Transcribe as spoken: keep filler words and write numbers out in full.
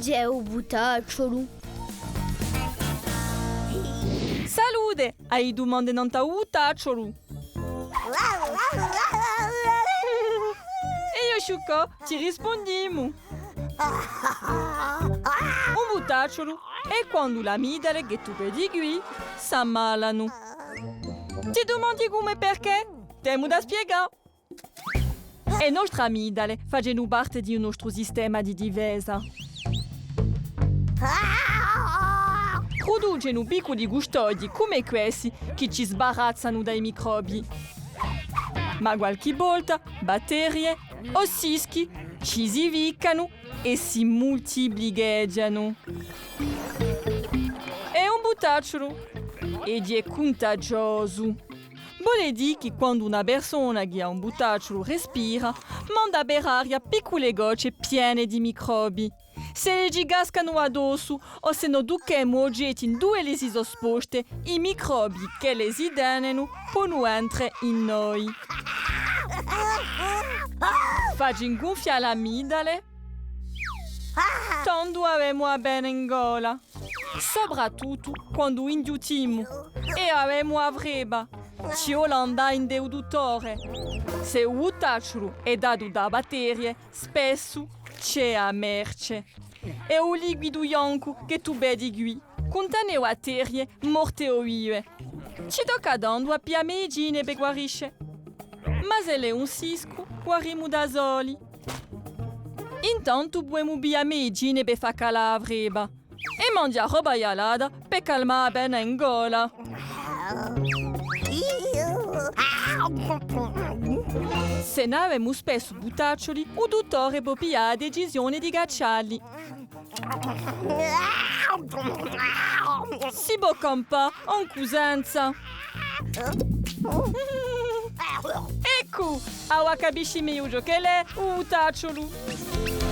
Chì hè u buttacciolu? Salute! Ai dumande nant'à u buttacciolu? È eiu, Sciuccò, ti rispundimu. Un buttacciolu hè quandu l'amigdale chì tù vedi quì s'ammalanu. Ti dumandi cumu è perchè? T'emu da spiegà. E nostre amigdale facenu parte di u nostru sistema di difesa. Pruducenu picculi custodii cum'è questi chì ci sbarazzanu da i microbii. Ma qualchì volta batterie o sischi ci si ficcanu è si multiplicheghjanu. Hè un buttacciolu è hè cuntagiosu. Vole dì chì quandu una persona chì hà un buttacciolu respira, manda per aria piccule gocce piene di microbii. S'elle ci cascanu addossu o s'è no tucchemu ogetti induve elle si sò sposte, i microbii ch'elle si tenenu ponu entre in noi. Face ingunfià l'amigdale, tandu avemu a pena in gola. Soprattuttu quandu inghjuttimu è avemu a frebba, ci vole à andà ind'è u duttore. S'è u buttacciolu hè datu da batterie, spessu ci hè a merce. È u liquidu biancu chì tù vedi quì cuntene batterie morte o vive. Ci tocca tandu à piglià medicine per guarisce. Ma s'ellu hè un siscu, guarimu da soli. Intantu pudemu piglià medicine per fà calà a frebba è manghjà robba ghjalata per calmà a pena in gola. S'è n'avemu spessu buttaccioli, u duttore pò piglià a decisione di caccialli. Si pò campà ancu senza. Eccu! Avà capisci megliu ciò ch'ellu hè u buttacciolu.